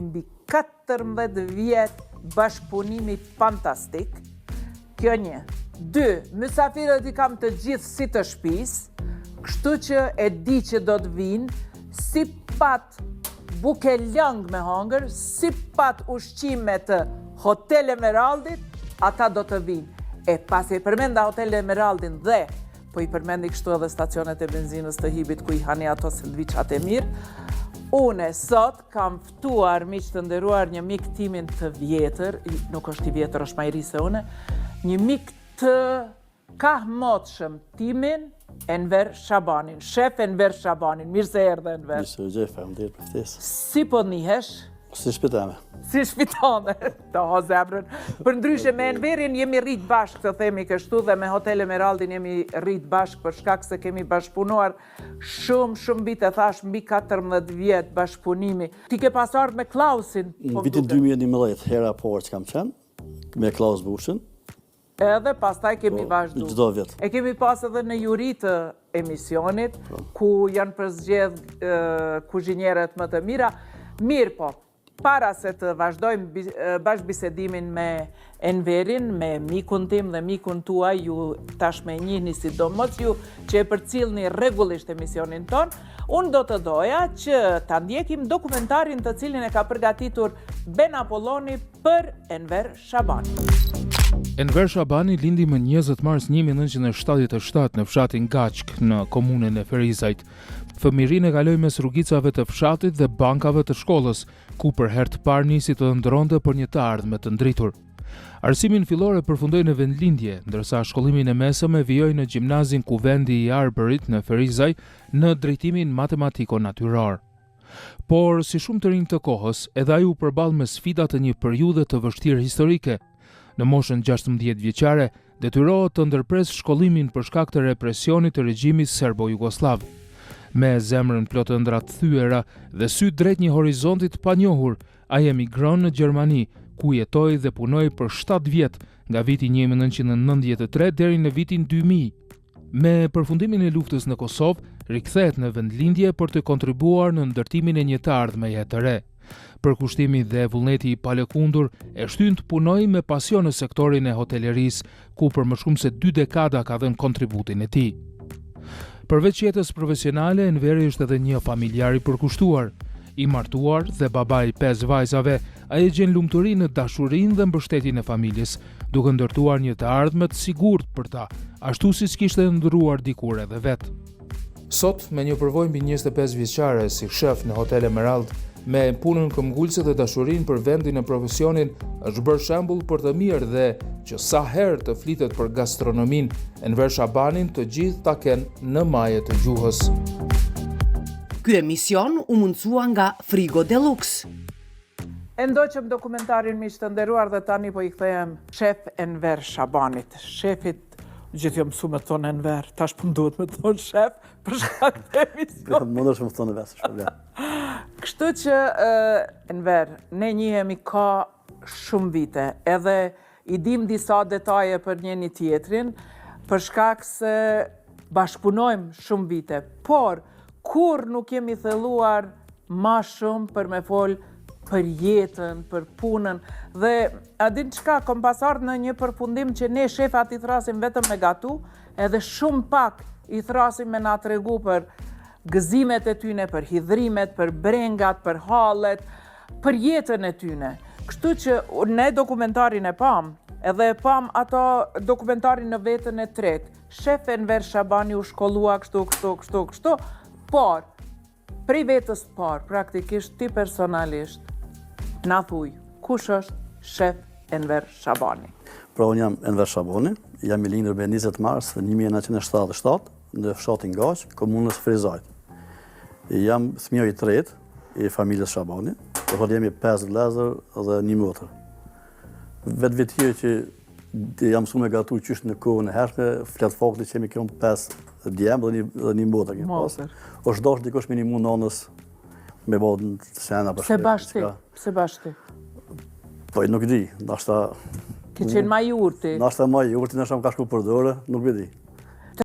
Mbi 14 vjet bashkëpunimi fantastik. Kjo një. Dy, mysafirët i kam të gjithë si të shpisë, kështu që e di që do të vinë, si pat bukë e lëng me hongër, si pat ushqime të Hotel Emeraldit, ata do të vinë. E pasi e përmenda Hotel Emeraldin dhe Po i përmendi kështu edhe stacionet e benzinës të Hibit ku i hani ato sendviçat e mirë. Une sot kam ftuar miq të nderuar një mik timin të vjetër, nuk është i vjetër, është ma i ri se une, një mik të kahmotshëm timin Enver Shabanin, shef Enver Shabanin. Mirë se erdhe Enver. Mirë se ju gjej, faleminderit për ftesë. Si po nihesh? Si n'shpi teme. Si n'shpi tane, të ha zemrën. Përndryshe, me Enverin jemi rrit bashkë, të themi kështu, dhe me Hotel Emeraldin jemi rrit bashkë, për shkak se kemi bashkëpunuar shumë, shumë vite, thash, mbi 14 vjet bashkëpunimi. Ti ke pas ardhë me Klausin? Në po vitin 2011, hera e parë që kam qenë, me Klaus Bushin, Edhe pastaj kemi po, vazhdu. Çdo vit. E kemi pas edhe në juri të emisionit, po. ku janë përzgjedh kuzhinierët më të mira. Mirëpo, para se të vazhdojmë bashkëbisedimin me Enverin, me mikun tim dhe mikun tuaj, ju tashmë e njihni sidomos ju që e përcillni rregullisht emisionin tonë, unë do të doja që ta ndjekim dokumentarin të cilin e ka përgatitur Ben Apolloni për Enver Shabani. Enver Shabani lindi më 20 mars 1977 në fshatin Gaçkë në komunën e Ferizajt. Fëmijërinë e kaloi mes rrugicave të fshatit dhe bankave të shkollës, ku për herë të parë nisi të ëndërronte për një të ardhme të ndritur. Arsimin fillor e përfundoi në vendlindje, ndërsa shkollimin e mesëm e vijoi në gjimnazin Kuvendi i Arbërit në Ferizaj në drejtimin matematiko-natyror. Por, si shumë të rinj të kohës, edhe ai u përball me sfidat e një periudhe të vështirë historike. Në moshën 16 vjeçare, detyrohet të ndërpresë shkollimin për shkak të represionit të regjimit serbo-jugosllav. Me zemrën plot ëndrra të thyera dhe sytë drejt një horizonti të panjohur, ai emigron në Gjermani, ku jetoi dhe punoi për 7 vjet, nga viti 1993 deri në vitin 2000. Me përfundimin e luftës në Kosovë, rikthehet në vendlindje për të kontribuar në ndërtimin e një të ardhmeje të re. Përkushtimi dhe vullneti i palëkundur e shtyn të punojë me pasion në sektorin e hotelerisë, ku për më shumë se dy dekada ka dhënë kontributin e tij. Përveç jetës profesionale, Enveri është edhe një familjar i përkushtuar. I martuar dhe baba i pesë vajzave, ai e gjen lumturinë në dashurinë dhe mbështetjen e familjes, duke ndërtuar një të ardhme të sigurt për ta, ashtu siç kishte ëndërruar dikur edhe vetë. Sot, me një përvojë mbi 25 vjeçare si shef në Hotel Emerald, me punën këmbëngulëse dhe dashurinë për vendin e profesionin, është bërë shembull për të mirë dhe që sa herë të flitet për gastronominë, Enver Shabanin të gjithë ta kenë në maje të gjuhës. Ky emision u mundësua nga Frigo Deluxe. E ndoqëm dokumentarin miq të nderuar dhe tani po i kthehem shef Enver Shabanit. Shefit gjithë jam mësu me të thonë Enver, tash po më duhet me të thonë shef për shkak të emisionit. Mundesh me thonë Enver, s'është problem. Kështu që Enver, ne njihemi ka shumë vite, edhe I dimë disa detaje për njëni tjetrin, për shkak se bashkëpunojmë shumë vite, por kurrë nuk jemi thelluar ma shumë për me fol për jetën, për punën, dhe a din çka, kom pas ardhë në një përfundim që ne shefat i thrasim vetëm me gatu, edhe shumë pak i thrasim me na tregu për gëzimet e tyne, për hidhrimet, për brengat, për hallet, për jetën e tyne. Kështu që ne dokumentarin e pam, edhe e pam ato dokumentarin në vetën e tretë. Shef Enver Shabani u shkollua kështu, kështu, kështu, kështu, por prej vetës të parë, praktikisht ti personalisht, na thuj, kush është shef Enver Shabani? Pra unë jam Enver Shabani, jam i lindur me 20 mars 1977 në fshatin Gaçkë, komunës Ferizajt. Jam fëmija i tretë i familjes Shabani, do thotë jemi pesë vëllezër dhe një motër. Vetvetiu që jam mësu me gatu qysh në kohën e hershme, flet fakti që jemi kënë pesë djem dhe një, dhe një motër. Një motër. Është dashtë dikush me i nimu nanës me bo në sena për Pse bash ti? Pse bash ti? Po nuk di, ndoshta Ke qenë ma i urti. Ndoshta ma i urti, ndoshta më ka shku për dore, nuk e di.